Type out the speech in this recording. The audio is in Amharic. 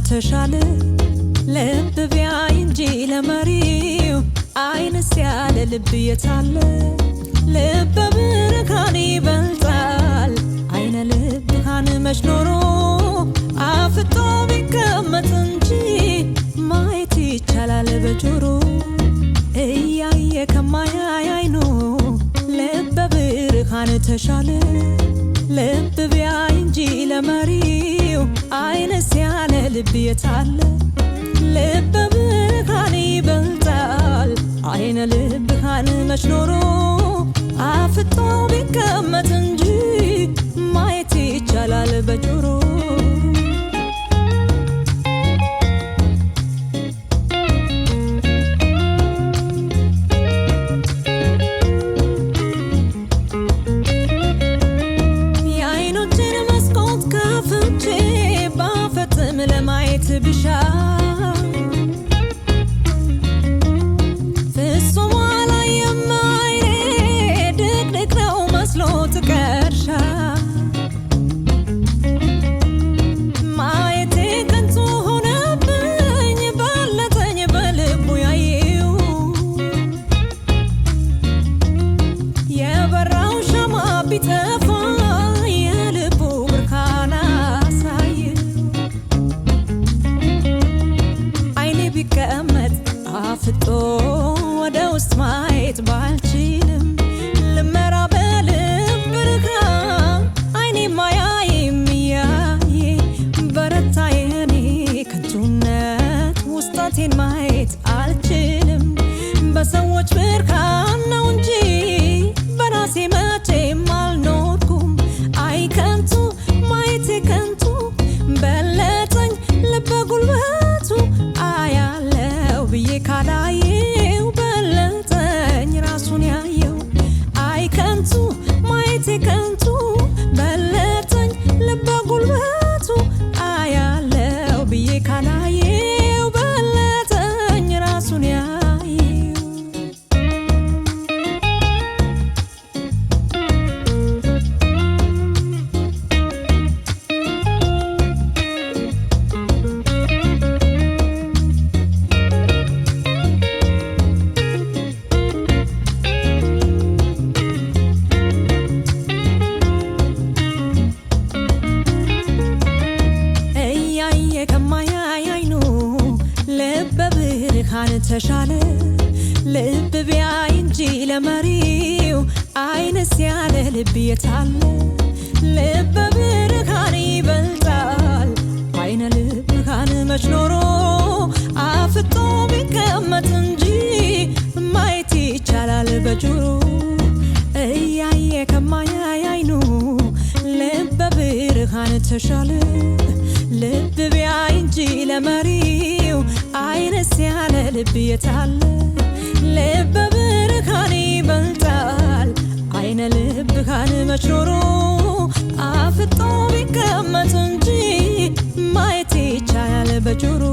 ተሻለ ልብ ቢያይ እንጂ ለመሪው ዓይንስ ያለ ልብ የታለ? ልበ ብርሃን ይበልጣል ዓይነ ልብሃን መች ኖሮ አፍጦ ቢቀመጥ እንጂ ማየት ይቻላል በጆሮ እያየ ከማያይ ዓይኑ ልበ ብርሃን ተሻለ ልብ ቢያይ እንጂ ለመሪው ዓይንስ ያለ ልብ የታለ? ልበ ብርሃን ይበልጣል ዓይነ ልብሃን መች ኖሮ አፍጦ ቢቀመጥ እንጂ ማየት ይቻላል በጆሮ። የዓይኖችን መስኮት ከፍቼ ባፈጥም ለማየት ብሻ ፍጹም አላየም ዓይኔ ድቅድቅ ነው መስሎ ትቀርሻ ማየቴ ከንቱ ሆነብኝ በለጠኝ በልቡ ያየው የበራው ሻማ ቢጠፋ የልቡ ብርሃን አሳየ ዓይኔ ቢቀመጥ አፍጦ ወደ ውስጥ ማየት ባልችልም ልመራ በልብ ብርሃን ዓይኔ ማያይም እያየ በረታ የኔ ከንቱነት ውስጣቴን ማየት አልችልም በሰዎች ብርሃን ነው እንጂ በራሴ መቼም አልኖርኩም። አይ ከንቱ ማየቴ ከንቱ በለጠኝ ልበ ጉልበቱ አያለው ብዬ ካላየው በለጠኝ ራሱን ያየው አይ ከንቱ ማየቴ ከንቱ በለጠኝ ልበ ጉልበቱ አያለው ብዬ ካላየው በለጠኝ ራሱን ያየው። እያየ ከማያይ ዓይኑ ልበ ብርሃን ተሻለ ልብ ቢያይ እንጂ ለመሪው ዓይንስ ያለ ልብ የታለ? ልበ ብርሃን ይበልጣል ዓይነ ልብሃን መች ኖሮ አፍጦ ቢቀመጥ እንጂ ማየት ይቻላል በጆሮ እያየ ከማያይ ዓይኑ ልበ ብርሃን ተሻለ ልብ ቢያይ እንጂ ለመሪው ዓይንስ ያለ ልብ የታለ? ልበ ብርሃን ይበልጣል ዓይነ ልብሃን መች ኖሮ አፍጦ ቢቀመጥ እንጂ ማየት ይቻላል በጆሮ።